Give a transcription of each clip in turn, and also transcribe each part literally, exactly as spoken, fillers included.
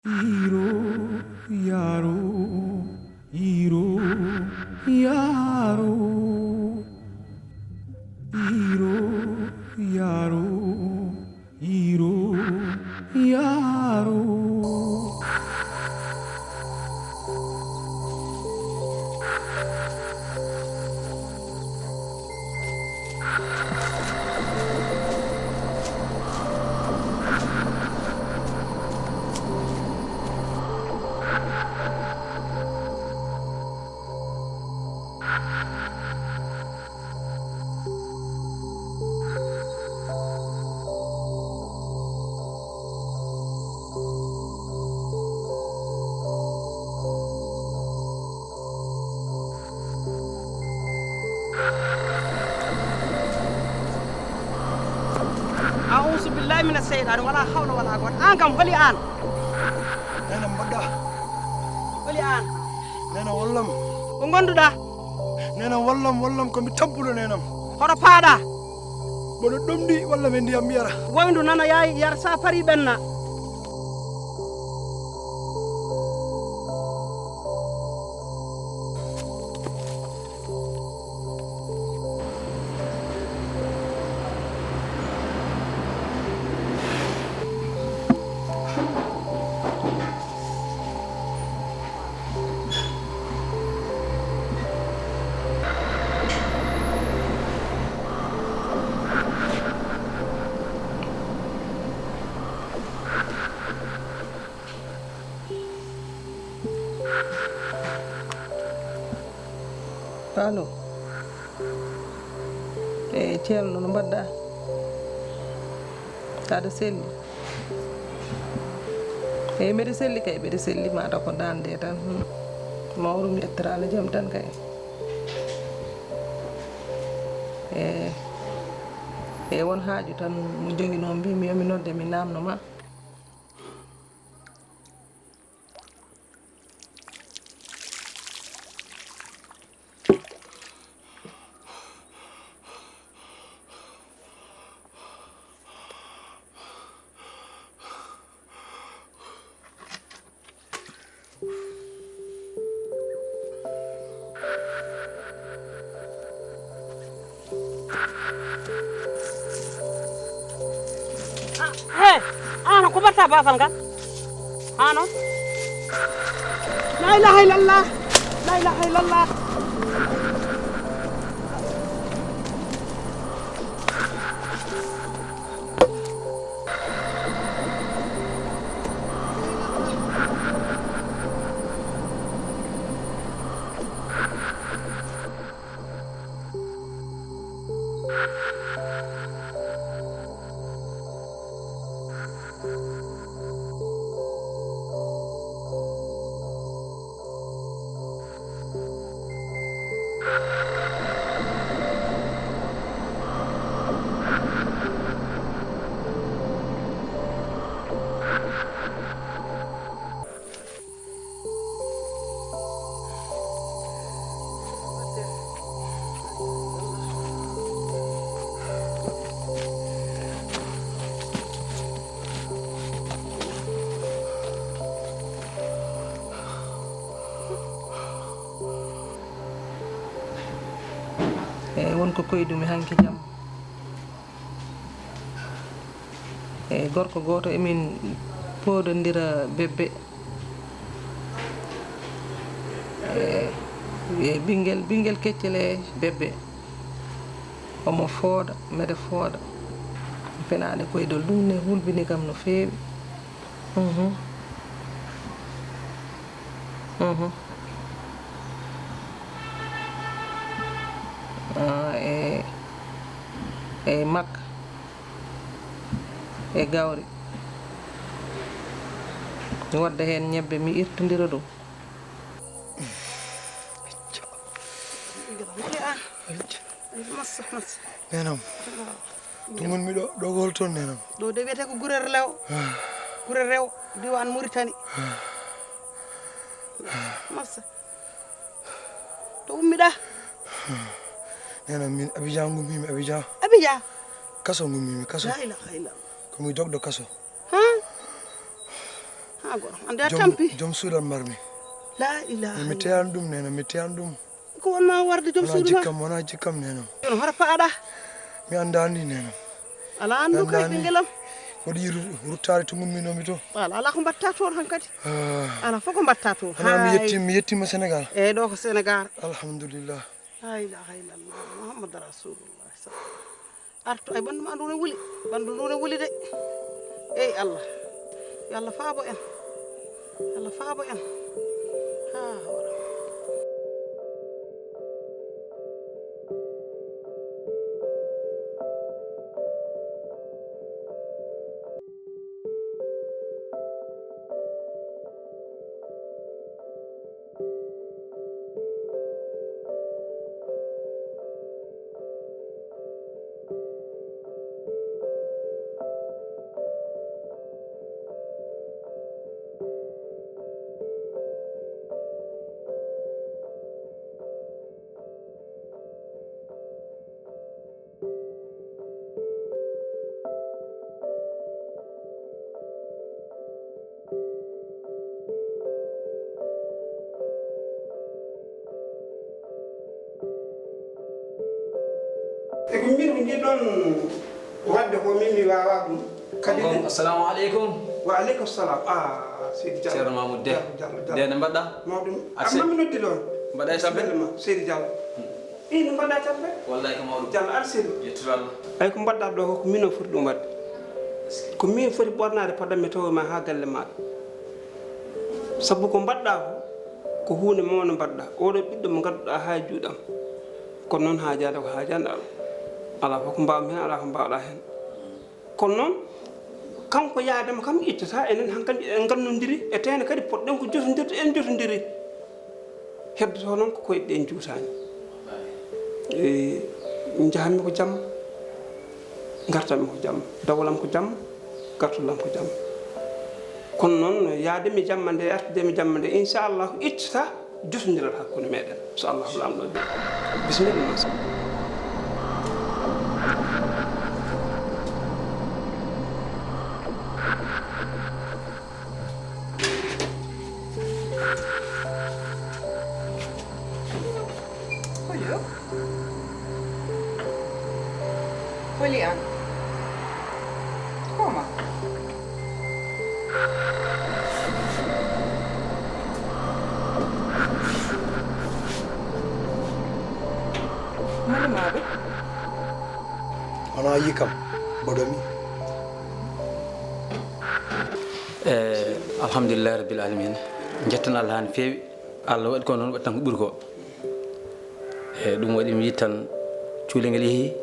Iro, yaro, iro, yaro, iro, yaro, iro, yaro. Auzu billahi mina seyɗani, wala hawla wala quwwata. An kam, holi an? Nenam, mbaɗɗa? Holi an? Nenam, wallam. Ko ngonduɗa? Nenam, wallam, wallam, ko mi tampuɗo, nenam. Hoɗo paaɗa? Mboɗo ɗomɗi, walla mi ndiyam mi yara? Woyndu nana yaay, yar sa pari ɓenna. Allo. Eyi, Ceerno, no mbaɗɗa? Aɗa selli? Eyi, mbeɗa selli kay, mbeɗa selli, mataw ko dande tan. Hmm. Mawɗum, yettiraama jam tan kay. Eyi. Eyi, won haaju tan mo joginoo, mbimi yo mi nodde, mi naamno ma. He, ano ko batta bafal ngal? Hano? La ilaha illallah. La ilaha illallah. Eyi, won ko koydumi hanki jam. Eyi, gorko gooto emin poodondira bebbe. Eyi, eyi, ɓinngel, ɓinngel keccel e bebbe. Omo fooɗa, mbeɗa fooɗa. Penaade koydol, ɗum ne hulɓini kam no feewi. Mhm. Mhm. Ah, e, e makka, e gawri. Mi wadda heen ñebbe, mi irtondira ɗum. Massa, massa. Nenam. To ngonmi ɗo, ɗo ko hol toon, nenam? Ɗo de wiyetee ko Gure Rewo. Ah. Gure Rewo, diiwaan Muritani. Ah. Massa. To ummiɗa? Nenam, min Abidjan ngummiimi, Abidjan. Abidjan? Kaso ngummiimi, kaso. La ilaha illallah. Ko mi dogɗo kaso. Hã? Hã, Agoro, ande a tampi. Joom suudam marmi. La ilaha. Mi teyani ɗum, neene, mi teyani ɗum. Ko wonma warde joom suudu ma? Wona jikkam, wona jikkam, neene. Kono hara paɗa? Mi anndani, neene. Ala anndu kay, ɓingelam. Waɗi ru-, ruttaade to ngumminoomi to. Ala, ala ko mbatta toon hankadi. Ah. Ala fof ko mbatta toon. Ana mi yetti, mi yettima Sénégal. Eyi, ɗo ko Sénégal. Alhamdulillah. La ilaha illallah, Muhammad Rasulullah. Artu ay ɓanndu ma ndu ne wuli, ɓanndu ndu ne wuli de. Ey Allah, yo Allah faabo en, yo Allah faabo en. Ha, hoore. E ko min ko njiɗɗon waɗde ko min mi waawaa ɗum. Kadi ne. Assalamu aleykum. Wa aleykum salam. Ah, Seydi Diallo. Ceerno Mamoudou Deh. Diallo, Diallo, Diallo. Deh, no mbaɗɗa? Mawɗum. Ar seydi. Amma mi noddi ɗoon. Mbaɗa e tampere? Bisimilla ma, Seydi Diallo. Ih, no mbaɗɗa tampere? Wallahi ko mawɗum. Diallo, ar seydi. Yettude Allah. Ay ko mbaɗɗa ɗo ko min o foti ɗum waɗde. Ko min foti ɓornaade paɗam mi tawi ma haa galle maaɗa. Sabu ko mbaɗɗa ko, ko huunde mawde mbaɗɗa. Oɗo ɓiɗɗo mo ngadduɗa haa e juuɗam. Kono noon haajaade ko haajaani Allah. Alaa fof ko mbaawmi heen, alaa ko mbaawɗa heen. Kono noon, kanko yaadema kam ittata, enen hankadi eɗen ngannondiri, e teene kadi poɗɗen ko jotondirde, en jotondiri. Heddoto noon ko koyɗe ɗe juutaani. E, njahanmi ko jamma, ngartanmi ko jamma, dawlam ko jamma, gartol am ko jamma. Kono noon, yaade mi jamma nde, artude mi jamma nde, inchallah, ittata jotondiral hakkunde meɗen, so Allah Laamɗo jaɓi. Bisimilla ma. Holi o? Holi aan? Ko ma? Mani maaɓe? Wona yi kam, mboɗo mi. Eh, alhamdulillahi rabbil alamin. Njettan Allah haa no feewi. Allah waɗi ko noon, waɗi tan ko ɓuri ko. Eh, ɗum waɗi mi yiɗi tan cuulel ngel yehi,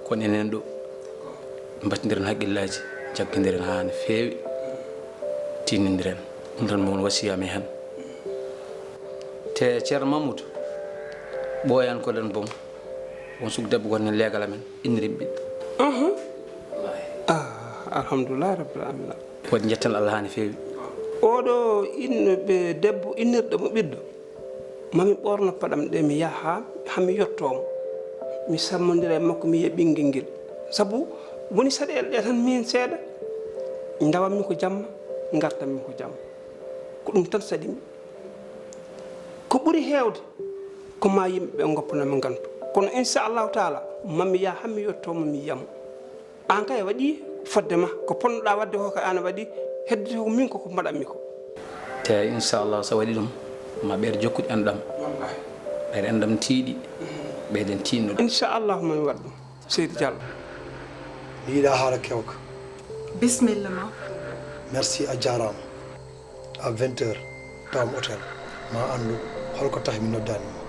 kono enen ɗo. Mbattindiren haqqillaaji, jaggindiren haa no feewi, tinnindiren. Ɗum tan mo won wasiya mi heen. Te Ceerno Mamoudou, ɓooyan ko ɗen boom. Won suka debbo gonɗo heen leegal amen, innirimi ɓiɗɗo. Aha. Wallaahi. Ah, alhamdulillahi rabbil alamina. Waɗi njettan Allah haa no feewi. Oɗo inno ɓe debbo innirɗo mo ɓiɗɗo, mami ɓorno paɗam ɗe mi yaha haa mi yetto mo. Mi sammondira e makko, mi yiya ɓinngel ngel. Sabu woni saɗeele ɗe tan miin seeɗa, ndawammi ko jamma, ngartammi ko jamma. Ko ɗum tan saɗimi. Ko ɓuri heewde ko ma yimɓe ɓe ngoppanoo mi ngantu. Kono inchallahu taala, mami yaha haa mi yetto mo, mi yiya mo. Aan kay a waɗi fodde ma, ko ponnoɗaa waɗde ko kay aan a waɗi, heddoto ko min ko ko mbaɗatmi ko. Te inchallah so waɗi ɗum, ma ɓeydo jokkude enɗam. Wallahi. Ɓeydo enɗam tiiɗi, ɓeyden tiiɗnude. Inchallah mami waɗ ɗum, Seydi Diallo. Mi yiɗaa haala keewka. Bisimilla ma. Merci, a jaaraama. À vingt heures, tawa mi hôtel. Ma anndu hol ko tahi mi noddaani ma.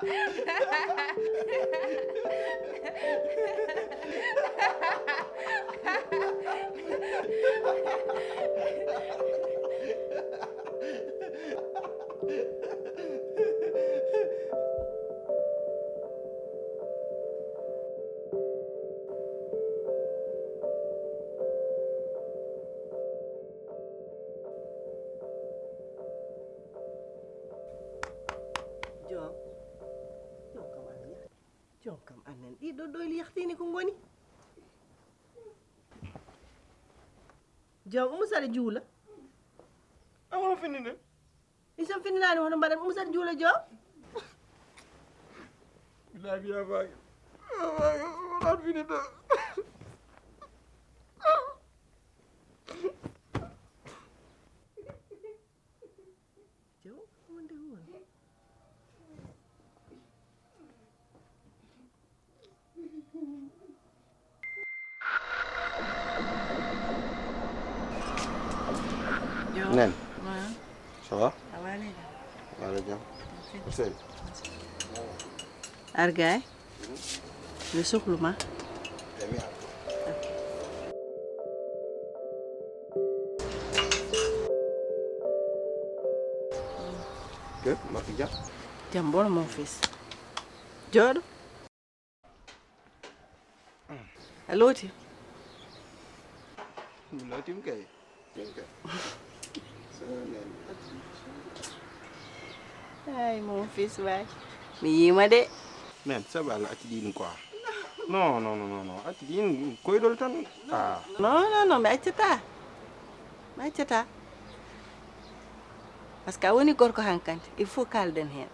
Joom, joom kam anan yahdi. Joom kam anan. Ɗiɗo ɗo yahtiini ko ngoni? Joom, umu saɗa juula. Awa fini de. Isan fininaani hono mbaɗan umu saɗa juula joom. Bilaay mi yafaaki. Yafaaki, wonaa fini de. Jaw, wonde won. Joom. Nen. Ma. Ça va? A waali jam? Waali jam. Ok. Ko seli? Argay. Yo suklu ma. Ok. Ke, Maki Dia? Jam ɓolo, mon fils. Jooɗo. A looti? Mi lootiima kay. Ay, mon fils waay. Mi yiima de. Men, sabu Allah, acci ɗin quoi. Non, non, non, non, non. Acci ɗin koyɗol tan. Ah. Non, non, non, mi accataa. Mi accataa. Parce que a woni gorko hankante, il faut kaalden heen.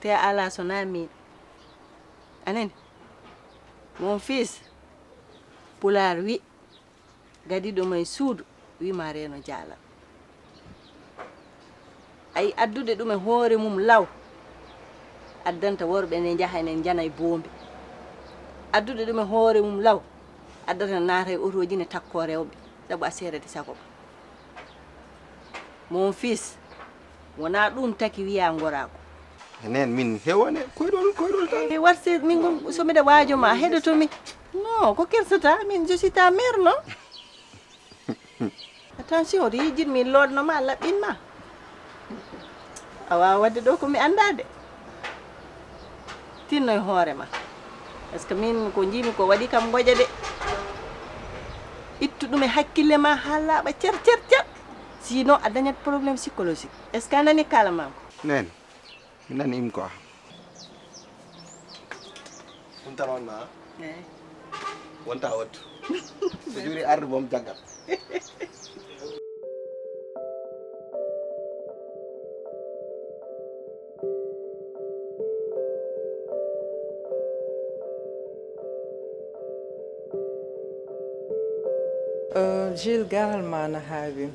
Te a alaa so naa miin. A nani? Mon fils, Pulaar wi, gadiiɗo ma e suudu, wi ma reeno jaalal. Ayi, addude ɗum e hoore mum law, addanta worɓe ne njaha ene njana e boombi. Addude ɗum e hoore mum law, addata naata e otooji ne takkoo rewɓe, sabu a seerete sago ma. Mon fils, wonaa ɗum taki wiyaa ngoraako. Enen min hewone koyɗol, koyɗol tan. E warse min gom, so miɗa waajo ma, heɗoto mi. Non, ko kersata, min je suis ta mère, non? Attention, oto yejjit min looɗno ma, laɓɓin ma. A waawa waɗde ɗo ko mi anndaa de. Tinno e hoore ma. Parce que min ko njiimi ko waɗi kam ngoƴa de. Ittu ɗum e hakkille ma haa laaɓa cer, cer, cer. Sinon a dañat problème psychologique. Est-ce que a nani kala ma ko? Nen, mi nani im quoi. Ɗum tan wonma, ha? Eyi. Wonta wattu. So juuri arde boom jaggal. Eh, Jules, garal ma na haawi.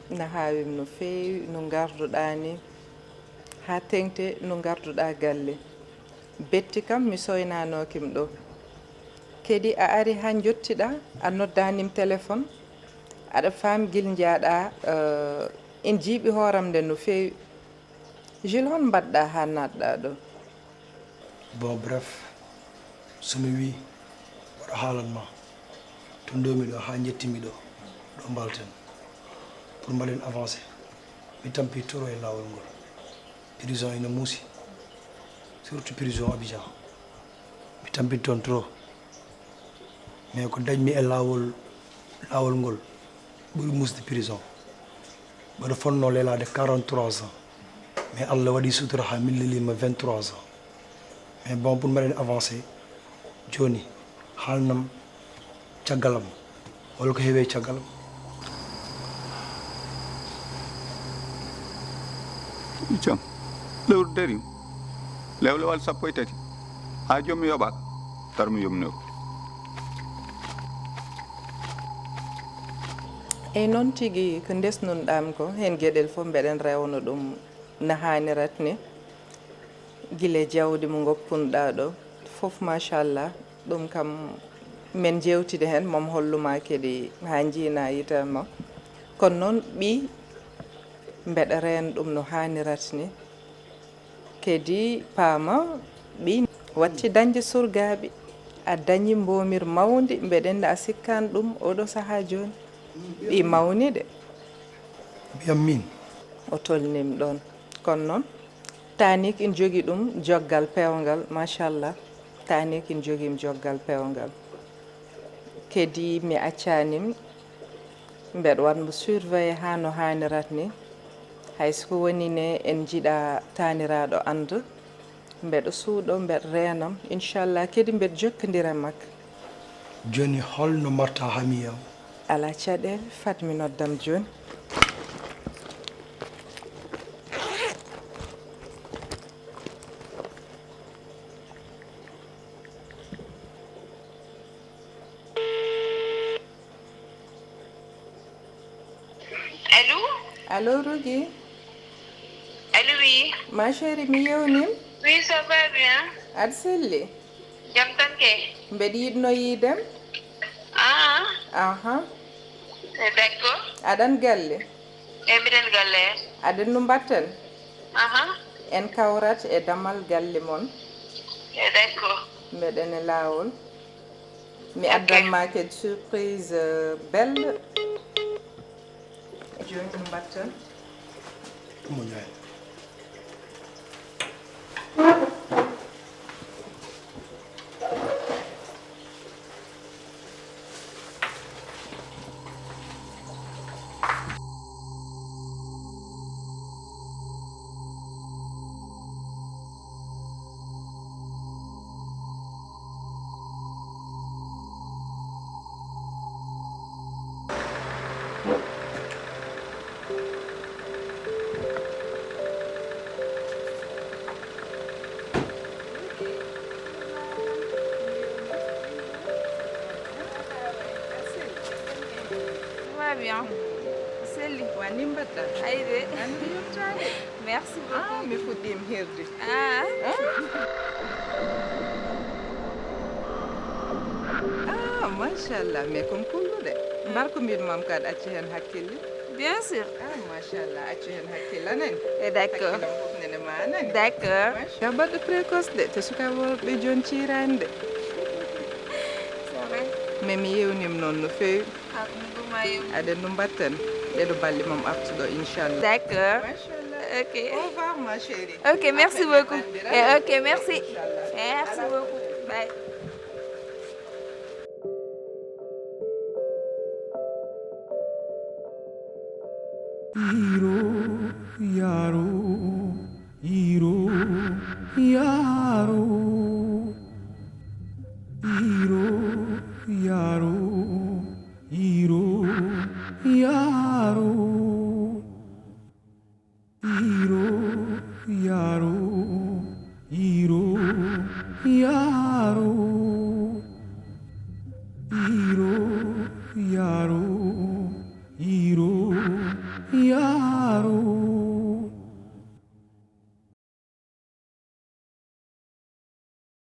Na haawi no feewi, no ngarduɗaa ni. Haa teŋti no ngarduɗaa galle. Betti kam, mi soynaanookim ɗo. Kadi a ari haa njottiɗaa, a noddaani mi téléphone. Aɗa faam gil njaaɗaa, eh, en jiiɓi hooram nde no feewi. Jules, hon mbaɗɗaa haa naatɗaa ɗo? Bon, bref, so mi wii, mboɗo haalan ma. To ndoomi ɗo, haa njettii mi ɗo, ɗo mbalten. Pour mbaɗen avancé, mi tampi trop e laawol ngol. Prison ina muusi, surtout prison Abidjan. Mi tampii toon trop. Mais ko dañmi e laawol, laawol ngol ɓuri muusde prison. Mboɗo fotnoo lelaade quarante-trois ans. Mais Allah waɗi sutura haa mi leliima vingt-trois ans. Mais bon, pour mbaɗen avancé, jooni, haalnam caggal am. Hol ko heewi e caggal am? Jam. Lewru darii. Lewlewal sappo e tati. Haa joom mi yoɓaaka. Tar mi yomnoo. Eyi, noon tigi, ko ndesnun-ɗaa mi ko, heen geɗel fof mbeɗen rewno ɗum no haanirat ni. Gila jawdi mo ngoppunɗaa ɗo fof, machallah, ɗum kam men njeewtide heen, mom hollu ma kadi haa njiina yitere ma. Kono noon ɓiy mbeɗa reen ɗum no haanirat ni. Kadi paama ɓiy watti dañde surgaaɓe, a dañi mboomir mawndi, mbeɗen a sikkan ɗum oɗo sahaa jooni. Ɓiy mawni de. Mbiyam min. O tolnim ɗoon. Kono noon, taaniik ina jogii ɗum joggal peewngal, machallah. Taaniik ina jogii joggal peewngal. Kadi mi accanim, mbeɗa waɗ mo surveiller haa no haanirat ni. Hay so ko woni ne en njiɗa taaniraaɗo annda, mbeɗa suuɗo, mbeɗa reenam, inchallah, kadi mbeɗa jokkondira e makko. Jooni holno mbaɗta haa mi yeewa? Alaa caɗeele, fat mi noddam jooni. Allô? Allô, Rougui? Allô, oui. Ma chérie, mi yewnim. Oui, ça va bien. Aɗa selli? Jam tan kay. Mbeɗa yiɗno yiidem. Ah. Aha. Eh, d'accord. Aɗan galle? Eh, mbiɗen galle. Aɗen no mbatten? Aha. En kawrat e damal galle mon. Eh, d'accord. Mbeɗen e laawol. Mi addan ma kadi surprise, euh, belle. Jooni no mbatten? Mo ñaay. Tout va bien. Selli. Wa ni mbaɗɗa? Ay de. An ko yewtaade. Merci beaucoup. Ah, mi fuɗɗiima hirde. Ah. Ah, machallah, mais comme kulluɗe. Mbar ko mbin mam ka aɗa acci heen hakkille? Bien sûr. Ah, machallah, accu heen hakkille anen. Eh, d'accord. Hakkillam fof nene ma anen. D'accord. Machallah. Baɗɗo précoce de, to sukaaɓe worɓe jooni ciiraani de. C'est vrai. Mais mi yewnim noon no feewi. Ah, ɗum ɗum a yew. Aɗen no mbatten. Ɗeɗo balɗe mam artuɗo, inchallah. D'accord. Machallah. Ok. Au revoir, ma chérie. Ok, merci beaucoup. Eh, ok, merci. Inchallah. Merci beaucoup. Bye. Iro, yaro, iro, yaro. Iro, yaro, iro, yaro. Iro, yaro, iro, yaro. Iro, yaro, iro, yaro.